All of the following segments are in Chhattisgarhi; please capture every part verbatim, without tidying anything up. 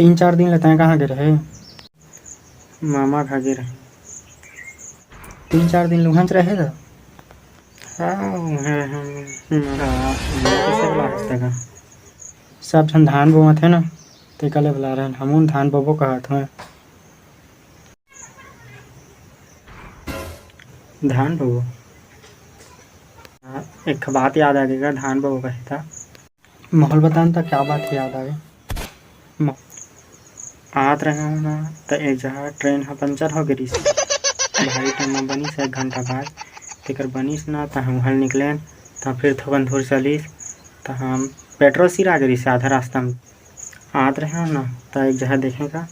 तीन चार दिन ले तैं कहाँ गे रहे? मामा घर गे रहे। तीन चार दिन लुहंच रहे त? हाँ, उहें रहे। हाँ, उहें कइसे बुला हस तैं का? सब झन धान बोवत हे ना, तेकर ले बुला रहेन। हमन धान बोबो कहत हन। धान बोबो? हाँ, एक ठो बात याद आ गे गा, धान बोबो कहे त। माहौल बतान त का बात याद आवे? म-, आत रहे हो ना, त एक जगह ट्रेन ह पंचर हो गे रिहिस। भारी टाइम म बनिस, एक घंटा बाद। तेकर बनिस ना, त हम उहल निकलेन, त फिर थोकन दूर चलिस, त हम पेट्रोल सिरा गे रिहिस आधा रास्ता म। आत रहे हो ना, त एक जगह देखे का,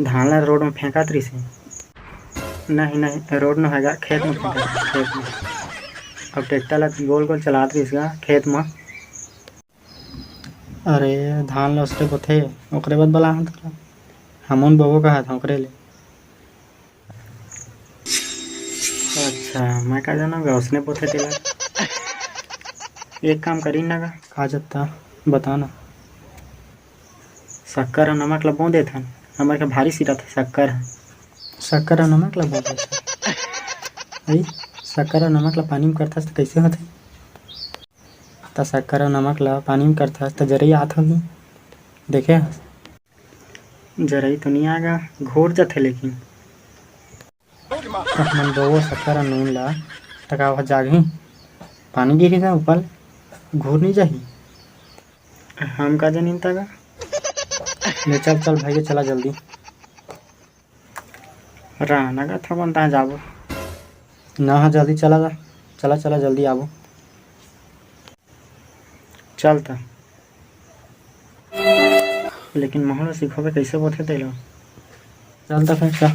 धान ला रोड म फेंकत रिहिस। नहीं, नहीं, रोड न होय गा, खेत म फेंकत रिहिस, खेत म। अब ट्रैक्टर ला गोल गोल चलात रिहिस गा, खेत म। अरे, धान ल ओसरे बोथे, ओकरे बर बलाहन तोला। हमन बोबो कहत हन ओकरे ले। अच्छा, मैं का जानव गा ओसने बोथे तेला। एक काम करी ना गा। का जत्ता, बता ना। शक्कर अउ नमक ल बो देथन, हमर के भारी सिरत हे शक्कर ह। शक्कर अउ नमक ल बो देथन? अई, शक्कर अउ नमक ल पानी म करथस त कइसे होथे? त शक्कर अउ नमक ल पानी म करथस त जरई आत होही। देखे हस? जरई तो नइ आय गा, घोर जथे लेकिन। त हमन बोबो शक्कर अउ नून ल, त का ओह जागही? पानी गिरही त ऊपर घोर नइ जाही? हम का जनिन त गा। ले चल, चल भाई, चला जल्दी। रह ना गा, थोकन तहाँ जाबो। ना, हाँ, जल्दी चला जा। चला, चला, जल्दी आबो। चल त। लेकिन महूँ ल सिखोबे कइसे बोथे तेला। चल त फेर, चल।